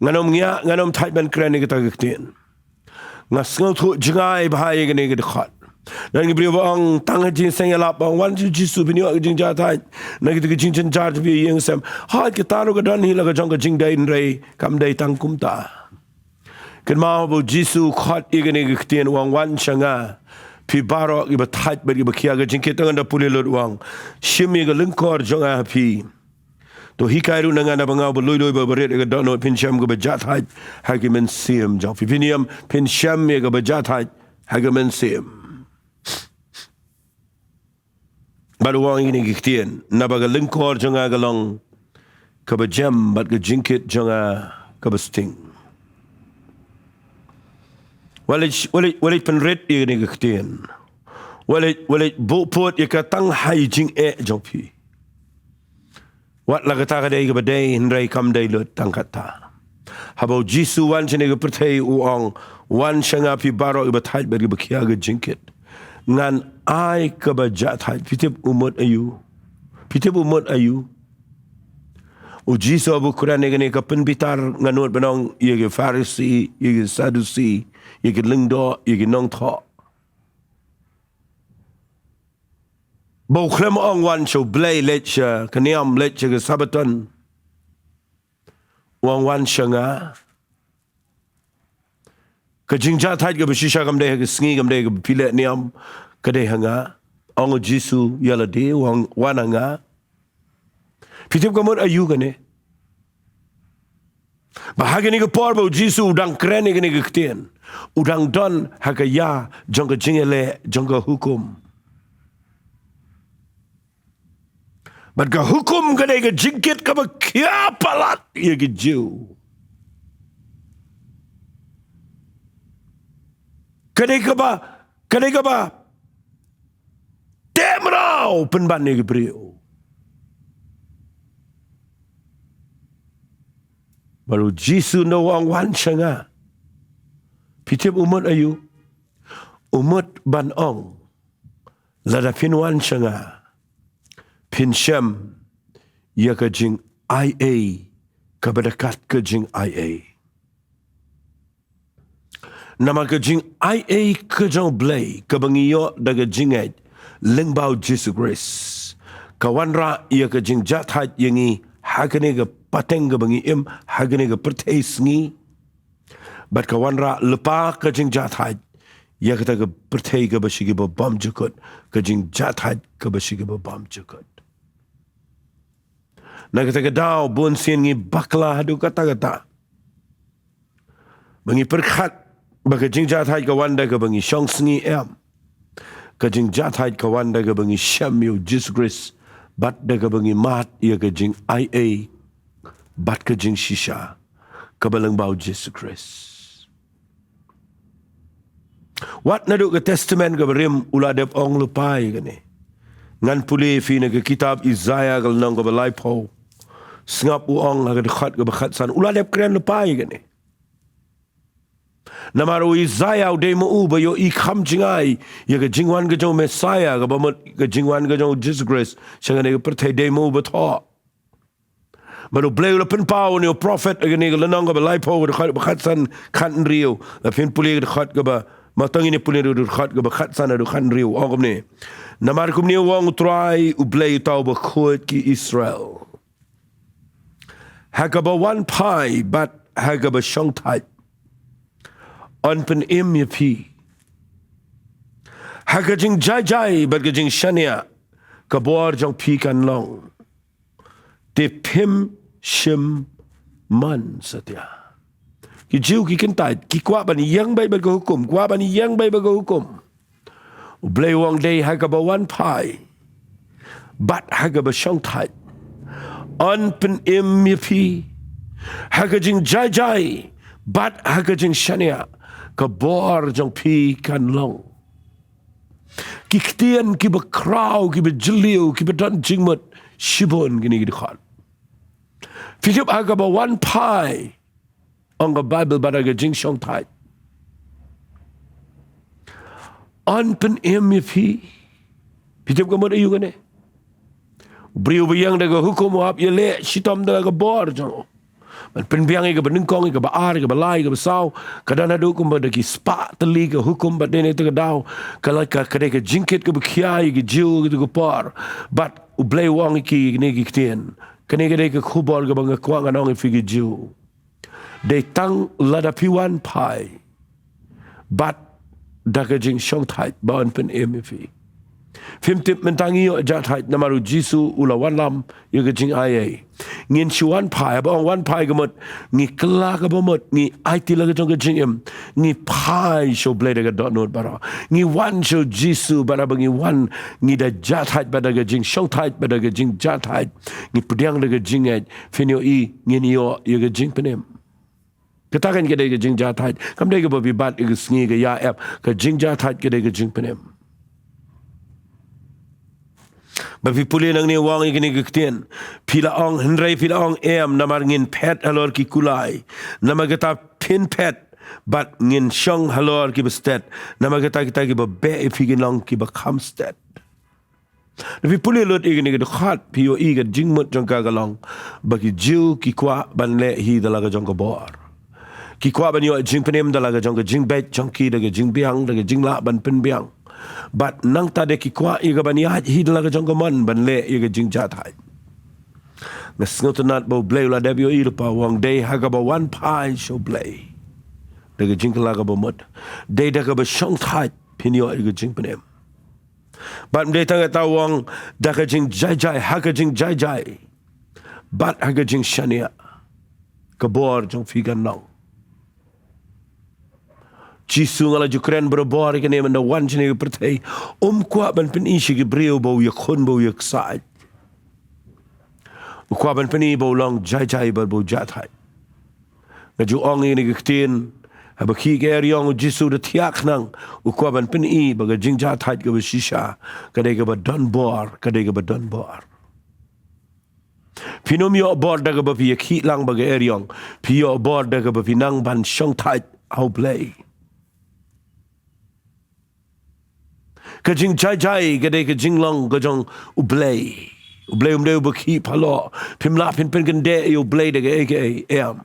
Ngan ym ngiah, ngan ym thait ban kren ïa kata ka ktien. Nga sngewthuh jngai bha ïa kane ka dkhot. Don ki briew ba ong, tang ha jingseng ïalap ba ong, "Wan sha u Jisu, phin ïoh ka jingjahthait na kita ki jingjynjar jong phi ha ïing ha sem." Hooid, kata ruh ka don hi la ka jong ka jingdei, hynrei kam dei tang kumta. Kynmaw ba u Jisu u khot ïa kane ka ktien, u ong, "Wan sha nga, phi baroh kiba thait bad kiba khia ka jingkit." Te ngan da pule lut, u ong, "Shim ïa ka lyngkor jong nga ha phi." To hikai ruh na nga, naba nga uba lui lui bad uba rit ïa ka dohnud, phin shem kaba jahthait ha ka mynsiem jong phi. Phin ïam, phin shem ïa kaba jahthait ha ka mynsiem. Bad u ong ïa kine ki ktien, "Naba ka lyngkor jong nga ka long kaba jem bad ka jingkit jong nga kaba sting." Wat leit, wat leit, wat leit pynrit ïa kine ki ktien. Wat leit, wat leit buh pud ïa ka tang ha i jingeh jong phi. Wat la kata ka dei kaba dei, hynrei kam dei lut tang kata. Haba u Jisu u wan sha kane ka pyrthei, u ong, "Wan sha nga, phi baroh kiba thait bad kiba khia ka jingkit. Ngan ai kaba jahthait." Phi tip u mut aïu? Phi tip u mut aïu? U Jisu haba u kren ïa kane, ka pynbitar, nga nud ban ong, ïa ki Pharisi, ïa ki Sadusi, ïa ki lyngdoh, ïa ki nongthoh. Ba u khlem ong, "Wan sha u Blei, leit sha ka niam, leit sha ka Sabbaton." U ong, "Wan sha nga." Ka jingjahthait kaba shisha kam dei ha ka sngi, kam dei kaba phi leh niam, ka dei ha nga. Ong u Jisu ïa lade, u ong, "Wan ha nga." Phi tip ka mut aïu kane? Ba ha kane ka por ba u Jisu u dang kren ïa kane ka ktien, u dang don ha ka ïa jong ka jingïaleh jong ka hukum. Bad ka hukum ka dei ka jingkit kaba khia palat ïa ki Jiw. Ka dei kaba, ka dei kaba teh mraw pynban ïa ki briew. Bad u Jisu u ong, "Wan sha nga." Phi tip u mut aïu? U mut ban ong, lada phin wan sha nga, phin shem ïa ka jingaiei kaba da kat ka jingaiei. Namar ka jingaiei ka jong u Blei kaba ngi ïoh da ka jingngeit lyngba u Jisu Khrist, ka wanrah ïa ka jingjahthait ïa ngi ha kane ka pateng kaba ngi im, ha kane ka pyrthei sngi. Bad ka wanrah lypa ka jingjahthait ïa kata ka pyrthei kaba sha kiba bymjukut, ka jingjahthait kaba sha kiba bymjukut. Na kata ka daw, bun sien ngi bakla haduh katta katta. Ba ngi pyrkhat ba ka jingjahthait ka wan da kaba ngi shong sngi, em. Ka jingjahthait ka wan da kaba ngi shem ïa u Jisu Khrist, bad da kaba ngi mad ïa ka jingaiei bad ka jingshisha kaba lyngba u Jisu Khrist. Wat naduh ka Testament kaba rim u la dep ong lypa ïa kane. Ngan pule ïa phi na ka kitab Isaiah ka lynnong kaba laiphew. Sngap u ong ha ka dkhot kaba khatsan, u la dep kren lypa ïa kane. Namar u Isaiah u dei ma u ba ïohi kham jngai ïa ka jingwan ka jong u Messiah, kaba mut ka jingwan ka jong u Jisu Khrist sha kane ka pyrthei, dei ma u ba thoh. Bad u Blei u la pynpaw ïa une u prophet ha kane ka lynnong kaba laiphew, ka dkhot kaba khatsan, khathynriew. Lada phin pule ka dkhot kaba, ma to ngin ïa pule ka dkhot kaba khatsan haduh khathynriew, ong kumne. Namar kumne u ong u Trai u Blei uta uba khuid ki Israel, ha kaba wan phai bad ha kaba shongthait, yn pynim ïa phi. Ha ka jingjaijai bad ka jingshaniah ka bor jong phi kan long. Te phim shim man satia. Ki Jiw ki kyntait, ki kwah ban ïeng beit bad ka hukum, kwah ban ïeng beit bad ka hukum. U Blei u ong dei ha kaba wan phai bad ha kaba shongthait, yn pynim ïa phi. Ha ka jingjaijai bad ha ka jingshaniah ka bor jong phi kan long. Ki ktien kiba khraw, kiba jylliew, kiba don jingmut shibun kine ki dkhot. Phi tip ha kaba wan phai, ong ka Baibl, bad ha ka jingshongthait, yn pynim ïa phi. Phi tip ka mut aïu kane? U briew ba ïeng da ka hukum u hap ïaleh shitom da ka bor jong u. Ban pynbiang ïa kaba nyngkong, ïa kaba ar, ïa kaba lai, ïa kaba saw. Ka don haduh kumba da ki spah tylli ka hukum, bad dei na kata ka daw ka la ka, ka dei ka jingkit kaba khia ïa ki Jiw ha kata ka por. Bad U Blei u ong ïa ki kine ki ktien. Kane ka dei ka khubor kaba nga kwah ngan ong ïa phi ki Jiw. Dei tang lada phi wan phai bad da ka jingshongthait ba yn pynim ïa phi. Phim tip mynta ngi ïoh jahthait namar U Jisu u la wanlam ïa ka jingai ei. Ngin shu wan phai, haba ong wan phai ka mut, ngi kylla kaba mut, ngi aiti la ka jong ka jingim, ngi phai sha U Blei da ka dohnud baroh. Ngi wan sha U Jisu bad haba ngi wan, ngi da jahthait bad da ka jingshongthait bad da ka jingjahthait. Ngi pdiang da ka jingngeit, phin ïohi ngin ïoh ïa ka jingpynim. Kata kan ka dei ka jingjahthait. Kam dei kaba phi bat ïa ka sngi ka ïa ep. Ka jingjahthait ka dei ka jingpynim. Ba phi pule nangne u ong ïa kine ki ktien. Phi la ong, hynrei phi la ong em, namar ngin phet halor ki kulai. Namar kata phin phet, bad ngin shong halor kiba stet. Namar kata kita kiba beh ïa phi kin long kiba kham stet. Lada phi pule lut ïa kine ki dkhot, phi ïohi ka jingmut jong ka ka long ba ki Jiw ki kwah ban leh hi da la ka jong ka bor. Ki kwah ban ïoh jingpynim da la ka jong ka jingbeit jong ki, da ka jingbiang, da ka jinglah ban pynbiang. Bad nangta de ki kwah ïa ka ban ïaid hi da la ka jong ka mon ban leh ïa ka jingjahthait. Nga sngewtynnat ba U Blei u la dep ïohi lypa, u ong dei ha kaba wan phai sha U Blei da ka jingkylla kaba mut. Dei da kaba shongthait phin ïoh ïa ka jingpynim. Bad ym dei tang kata, u ong da ka jingjaijai, ha ka jingjaijai bad ha ka jingshaniah ka bor jong phi kan long. Jisu, nga la ju kren barabor ïa kane, mynda wan shane ka pyrthei, um kwah ban pyni sha ki briew ba u ïakhun, ba u ïaksaid. U kwah ban pyni ba u long jaijai bad ba u jahthait. Nga ju ong ïa kane ka ktien, haba khih ka eriong U Jisu da thiah khnang, u kwah ban pyni ba ka jingjahthait kaba shisha ka dei kaba don bor, ka dei kaba don bor. Phin ym ïoh bor da kaba phi ïakhih lang bad ka eriong. Phi ïoh bor da kaba phi nang ban shongthait ha U Blei. Ka jingjaijai ka dei ka jinglong ka jong U Blei. U Blei um dei uba khih phalor. Phim lah phin pynkyndeh ïa U Blei da kaei kaei, em.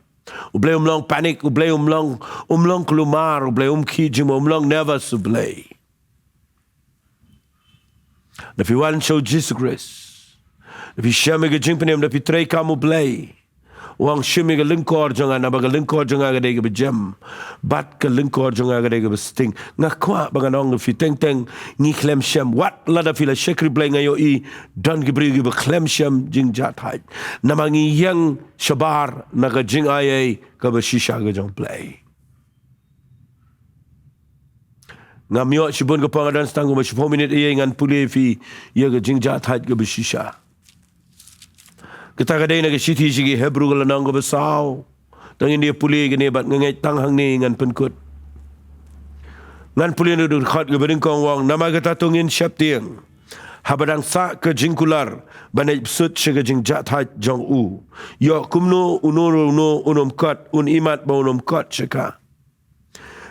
U Blei um long panic, U Blei um long, um long kulmar, U Blei um khih jingma, um long nervous U Blei. Lada phi wan sha U Jisu Khrist, lada phi shem ïa ka jingpynim, lada phi treikam U Blei, u ong shim ïa ka lyngkor jong nga, naba ka lyngkor jong nga ka dei kaba jem, bad ka lyngkor jong nga ka dei kaba sting. Nga kwah ba ngan ong ïa phi teng teng, ngi khlem shem. Wat lada phi la shakri Blei, nga ïohi don ki briew kiba khlem shem jingjahthait. Namar ngi ïeng shabar na ka jingai ei kaba shisha ka jong U Blei. Ngam ïoh shibun ka por, nga don tang kumba shiphew minit, ïa ngan pule ïa phi ïa ka jingjahthait kaba shisha. Kata ka dei na ka shithi sha ki Hebru ka lynnong kaba saw. Tang ngin ïa pule ïa kane bad nga ngeit tang hangne ngan pynkut. Ngan pule na ka dkhot kaba nyngkong, u ong, namar kata to ngin sheptieng, haba dang sah ka jingkular, ban leit bsut sha ka jingjahthait jong u. Ïoh kumno uno ruh uno un ym kot, un imat ba un ym kot sha ka.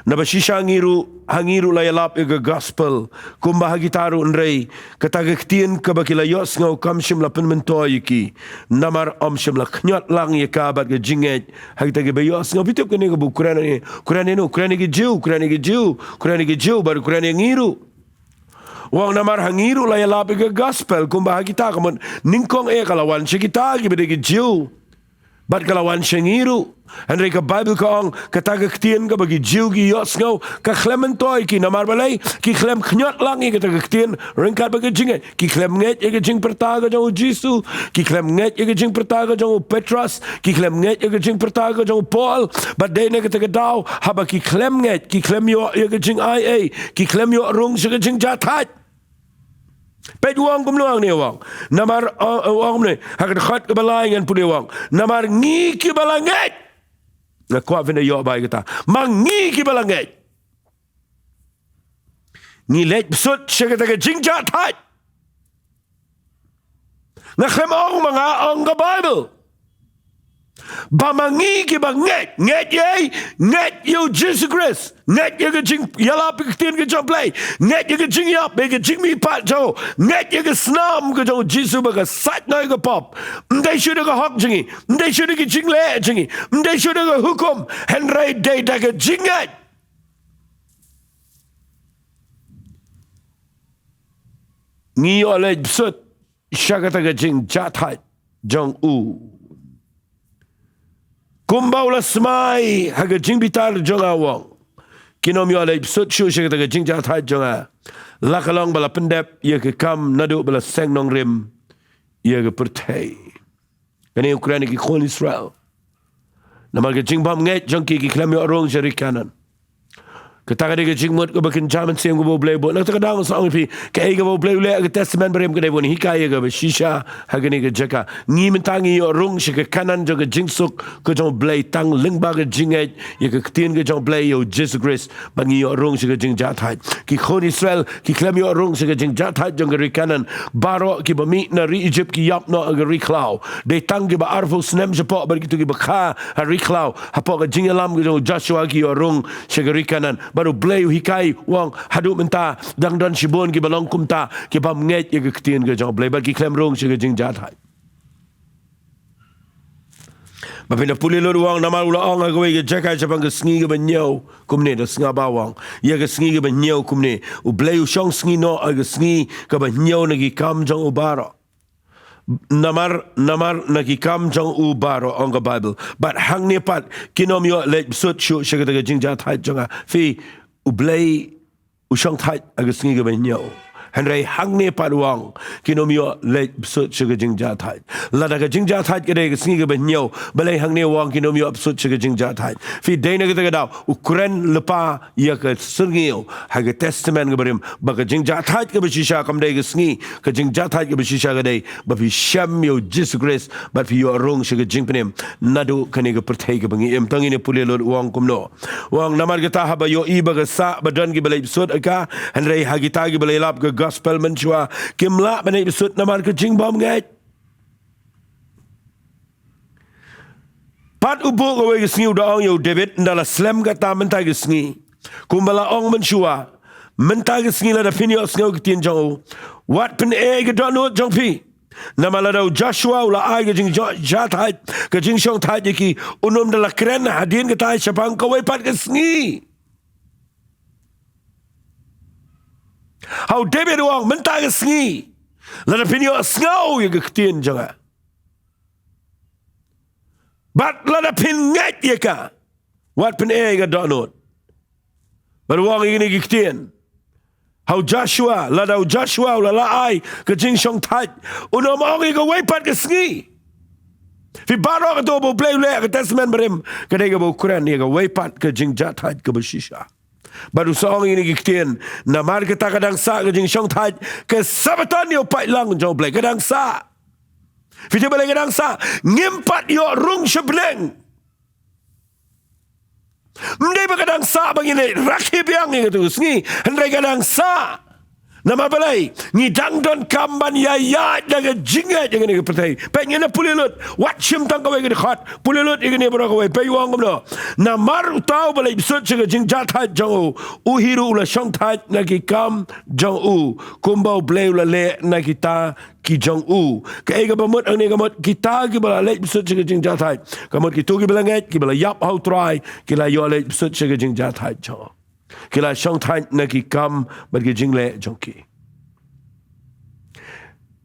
Naba shisha ngi ruh, ha ngi ruh la ïalap ïa ka gospel kumba ha kita ruh, hynrei kata ka ktien kaba ki la ïohsngew kam shym la pynmyntoi ïa ki, namar ym shym la khñiot lang ïa ka bad ka jingngeit ha kita kiba ïohsngew. Phi tip kane kaba u kren ïa, kren ïano? Kren ïa ki Jiw, kren ïa ki Jiw, kren ïa ki Jiw, bad kren ïa ngi ruh. U ong namar ha ngi ruh la ïalap ïa ka gospel kumba ha kita, ka mut nyngkong eh ka la wan sha kita kiba dei ki Jiw. Bad ka la wan sha ngi ruh. Hynrei ka Baibl ka ong, kata ka ktien kaba ki Jiw ki ïohsngew, ka khlem myntoi ki, namar balei, ki khlem khñiot lang ïa kata ka ktien, ryngkat bad ka jingngeit, ki khlem ngeit ïa ka jingpyrta ka jong u Jisu, ki khlem ngeit ïa ka jingpyrta ka jong u Petros, ki khlem ngeit ïa ka jingpyrta ka jong u Paul, bad dei na kata ka daw, haba ki khlem ngeit, ki khlem ïoh ïa ka jingaiei, ki khlem ïoh rung sha ka jingjahthait. Peit u ong kumno hangne u ong. Namar, uh, u ong kumne, ha ka dkhot kaba lai ngan pule u ong. Namar ngi kiba la ngeit. Nga kwah phin ïoh bha ïa kata. Ma ngi kiba la ngeit. Ngi leit bsut sha kata ka jingjahthait. Nga khlem ong ma nga, ong ka Baibl. Ba ma ngi kiba ngeit, ngeit ïa, ngeit ïa u Jisu Khrist, ngeit ïa ka jingïalap ïa ka ktien ka jong U Blei, ngeit ïa ka jingïap, ïa ka jingmihpat jong u, ngeit ïa ka snam ka jong u Jisu ba ka sait noh ïa ka pop. Ym dei shuh da ka hok jong ngi, ym dei shuh da ka jingleh jong ngi, ym dei shuh da ka hukum, hynrei dei da ka jingngeit. Ngi ïoh leit bsut sha kata ka jingjahthait jong u. Kumba u la smai ha ka jingbitar jong nga u ong. Kin ym ïoh leit bsut shuh sha kata ka jingjahthait jong nga. La ka long ba la pyndep ïa ka kam naduh ba la seng nongrim ïa ka pyrthei. Kane u kren ïa ki khun Israel. Namar ka jingbymngeit jong ki, ki khlem ïoh rung sha ri Kanaan. Kata ka dei ka jingmut kaba kynja mynsiem kaba U Blei u buh. Na kata ka daw nga sa ong ïa phi, kaei kaba U Blei u leh ha ka Testament Barim ka dei ban hikai ïa kaba shisha ha kane ka jaka. Ngi mynta ngi ïoh rung sha ka Kanaan jong ka jingsuk ka jong U Blei tang lyngba ka jingngeit ïa ka ktien ka jong U Blei, ïa u Jisu Khrist. Bad ngi ïoh rung sha ka jingjahthait. Ki khun Israel ki khlem ïoh rung sha ka jingjahthait jong ka ri Kanaan. Baroh kiba mih na ri Ijipt ki ïap noh ha ka ri khlaw. Dei tang kiba arphew snem shapoh bad kito kiba kha ha ri khlaw, hapoh ka jingïalam ka jong u Joshua ki ïoh rung sha ka ri Kanaan. Bad U Blei u hikai u ong, haduh mynta dang don shibun kiba long kumta, ki bym ngeit ïa ka ktien ka jong U Blei bad ki khlem rung sha ka jingjahthait. Ba phin da pule lut u ong, namar u la ong ha kawei ka jaka shaphang ka sngi kaba hynñiew kumne, da sngap ba u ong ïa ka sngi kaba hynñiew kumne, U Blei u shong sngi noh ha ka sngi kaba hynñiew na ki kam jong u baroh. Namar, namar na ki kam jong u baroh, ong ka Baibl. Bad hangne pat kin ym ïoh leit bsut shuh sha kata ka jingjahthait jong nga. Phi, U Blei u shong thait ha ka sngi kaba hynñiew. Hynrei hangne pat u ong, kin ym ïoh leit bsut sha ka jingjahthait. Lada ka jingjahthait ka dei ka sngi kaba hynñiew, balei hangne u ong kin ym ïoh bsut sha ka jingjahthait? Phi, dei na kata ka daw u kren lypa ïa ka syrngiew ha ka Testament kaba Rim, ba ka jingjahthait kaba shisha kam dei ka sngi, ka jingjahthait kaba shisha ka dei ba phi shem ïa u Jisu Khrist bad phi ïoh rung sha ka jingpynim naduh kane ka pyrthei kaba ngi im. To ngin ïa pule lut u ong kumno. U ong, namar kata haba ïohi ba ka sah ba don kiba leit bsut ha ka, hynrei ha kita kiba la ïalap ka gospel mynshuwa kim lah ban leit bsut namar ka jingbymngeit. Pat u buh kawei ka sngi u da ong ïa u David, ynda la slem kata mynta ka sngi, kumba la ong mynshuwa, mynta ka sngi lada phin ïohsngew ka ktien jong u, wat pyneh ïa ka dohnud jong phi. Namar lada u Joshua u la ai ka jingjahthait, ka jingshongthait ïa ki, un ym da la kren hadien kata shaphang kawei pat ka sngi. Ha u David u ong, mynta ka sngi lada phin ïohsngew ïa ka ktien jong nga, bad lada phin ngeit ïa ka, wat pyneh ïa ka dohnud. Bad u ong ïa kine ki ktien ha u Joshua, lada u Joshua u la lah ai ka jingshongthait, un ym ong ïa kawei pat ka sngi. Phi, baroh kato ba U Blei u leh ha ka Testament Barim ka dei kaba u kren ïa kawei pat ka jingjahthait kaba shisha. Bad u sa ong ïa kine ki ktien, namar kata ka dang sah ka jingshongthait, ka Sabbaton ïa u paidlang jong U Blei ka dang sah. Phi, te balei ka dang sah? Ngim pat ïoh rung sha bneng. Ym dei ba ka dang sah ba ngin ïa rakhe biang ïa katu ka sngi, hynrei ka dang sah. Namar balei? Ngi dang donkam ban ïaid da ka jingngeit ïa kane ka pyrthei. Peit, ngin ïa pule lut, wat shim tang kawei ka dkhot, pule lut ïa kane baroh kawei. Peit u ong kumno. Namar uta uba leit bsut sha ka jingjahthait jong u, u hi ruh u la shongthait na ki kam jong u, kumba U Blei u la leh na kita ki jong u. Kaei kaba mut hangne? Ka mut kita kiba la leit bsut sha ka jingjahthait, ka mut kito kiba la ngeit, kiba la ïap ha u Trai, ki la ïoh leit bsut sha ka jingjahthait jong u. Ki la shongthait na ki kam bad ki jingleh jong ki.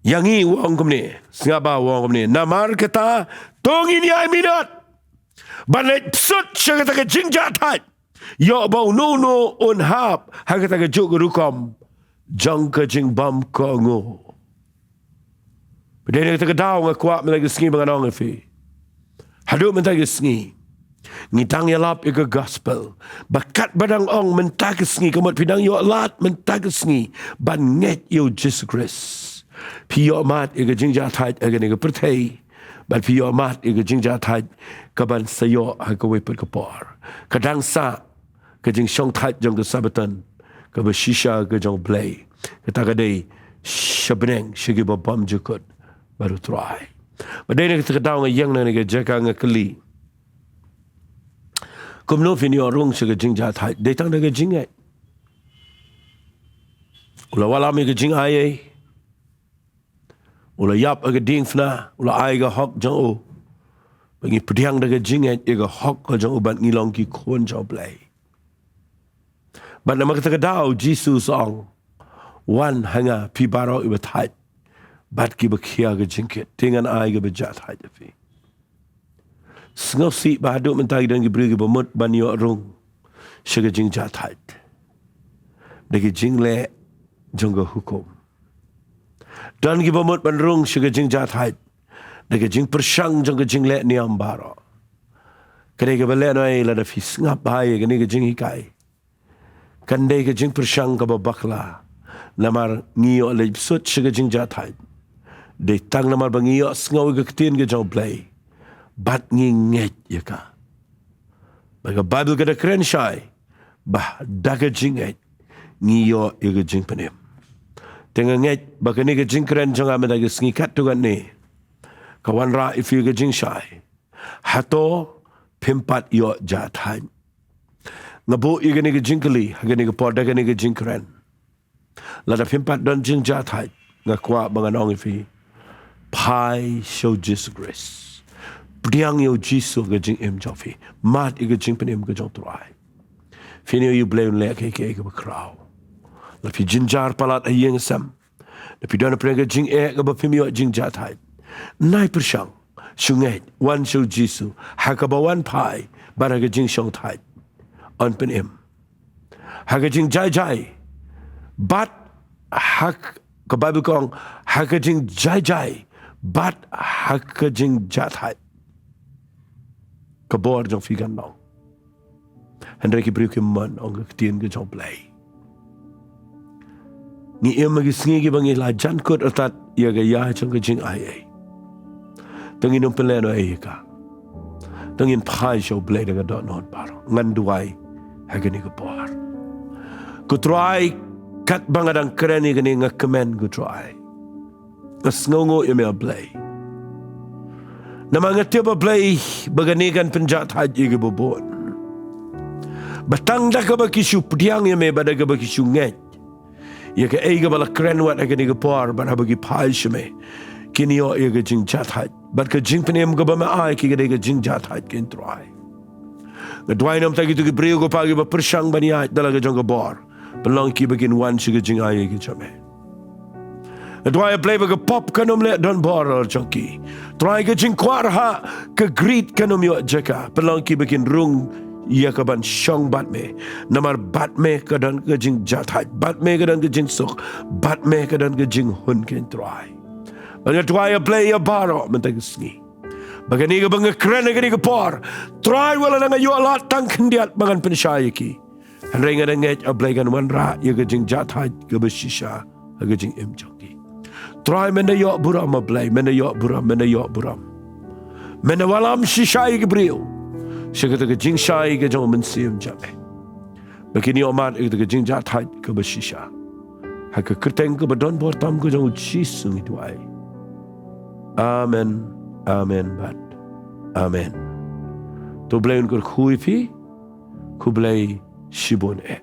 Ïa ngi u ong kumne, sngap ba u ong kumne. Namar kata, to ngin ïai minot ban leit bsut sha kata ka jingjahthait. Ïoh ba uno uno un hap ha kata ka juh ka rukom jong ka jingbymkohnguh. Ba dei na kata ka daw nga kwah mynta ka sngi ba ngan ong ïa phi, haduh mynta ka sngi ngi dang ïalap ïa ka gospel. Ba katba dang ong mynta ka sngi, ka mut phi dang ïoh lad mynta ka sngi ban ngeit ïa u Jisu Khrist. Phi ïoh mad ïa ka jingjahthait ha kane ka pyrthei, bad phi ïoh mad ïa ka jingjahthait kaban sa ïoh ha kawei pat ka por. Ka dang sah ka jingshongthait jong ka Sabbaton kaba shisha ka jong U Blei. Kata ka dei sha bneng sha kiba bymjukut bad U Trai. Ba dei na kata ka daw nga ïeng na kane ka jaka nga kylli, kumno phin ïoh rung sha ka jingjahthait? Dei tang da ka jingngeit. U la wallam ïa ka jingai ei, u la ïap ha ka diengphna, u la ai ka hok jong u. Ba ngi pdiang da ka jingngeit ïa ka hok ka jong u bad ngi long ki khun jong U Blei. Bad namar kata ka daw U Jisu u ong, wan ha nga phi baroh kiba thait bad kiba khia ka jingkit, te ngan ai kaba jahthait ïa phi. Sngewsih ba haduh mynta ki don ki briew kiba mut ban ïoh rung sha ka jingjahthait da ki jingleh jong ka hukum. Don kiba mut ban rung sha ka jingjahthait da ka jingpyrshang jong ka jingleh niam baroh. Ka dei kaba lehnoh ei lada phi sngap bha ïa kane ka jinghikai. Kan dei ka jingpyrshang kaba bakla. Namar ngi ïoh leit bsut sha ka jingjahthait dei tang namar ba ngi ïoh sngew ïa ka ktien ka jong U Blei bad ngi ngeit ïa ka. Ba ka Baibl ka da kren shai ba da ka jingngeit ngi ïoh ïa ka jingpynim. Te nga ngeit ba kane ka jingkren jong nga mynta ka sngi katto katne ka wanrah ïa phi ka jingshai. Hato phim pat ïoh jahthait? Nga buh ïa kane ka jingkylli ha kane ka por da kane ka jingkren. Lada phim pat don jingjahthait, nga kwah ba ngan ong ïa phi, phai sha U Jisu Khrist. Pdiang ïa U Jisu ha ka jingim jong phi. Mad ïa ka jingpynim ka jong U Trai. Phin ïohi U Blei un leh kiei kiei kiba khraw. Lada phi jynjar palat ha ïing ha sem, lada phi don hapdeng ka jingeh kaba phim ïoh jingjahthait, nai pyrshang, shu ngeit, wan sha U Jisu ha kaba wan phai bad ha ka jingshongthait. Un pynim ha ka jingjai jai bad ha k-, ka Baibl ka ong, ha ka jingjai jai bad ha ka jingjahthait ka bor jong phi kan long. Hynrei ki briew kim mon, ong ka ktien ka jong U Blei. Ngi im ha ki sngi kiba ngi la jan kut artat ïa ka ïa jong ka jingai ei. To ngin ym pynlehnoh ei ïa ka. To ngin phai sha U Blei da ka dohnud baroh. Ngan duwai ha kane ka por. Ko Trai, katba nga dang kren ïa kane nga kmen ko Trai. Nga sngewnguh ïa me A Blei. Namar nga tip A Blei ba kane kan pynjahthait ïa kiba bun. Ba tang da kaba ki shu pdiang ïa me bad da kaba ki shu ngeit ïa kaei kaba la kren wat ha kane ka por bad haba ki phai sha me, kin ïoh ïa ka jingjahthait. Bad ka jingpynim kaba me ai ki ka dei ka jingjahthait ko Trai. Nga duwai namar kito ki briew ko Pa kiba pyrshang ban ïaid da la ka jong ka bor. Pynlong ki ba kin wan sha ka jingai ei ka jong me. Nga duwai A Blei ba ka pop kan ym leh donbor halor jong ki. Trai ka jingkwah rhah, ka greed kan ym ïoh jaka. Pynlong ki ba kin rung ïa ka ban shong bad me. Namar bad me ka don ka jingjahthait. Bad me ka don ka jingsuk. Bad me ka don ka jinghun ko Trai. Bad nga duwai A Blei ïa baroh mynta ka sngi. Ba kane kaba nga kren ha kane ka por, Trai wat la nga ïoh lad tang khyndiat ba ngan pynshai ïa ki. Hynrei nga da ngeit A Blei kan wanrah ïa ka jingjahthait kaba shisha ha ka jingim jong ki. Trai men da ïoh burom A Blei, men da ïoh burom, men da ïoh burom. Men da wallam shisha ïa ki briew sha kata ka jingshai ka jong U Mynsiem jong me. Ba kin ïoh mad ïa kata ka jingjahthait kaba shisha. Ha ka kyrteng kaba donbor tam ka jong U Jisu ngi duwai. Amen, amen bad amen. To U Blei un kyrkhu ïa phi. Khublei shibun eh.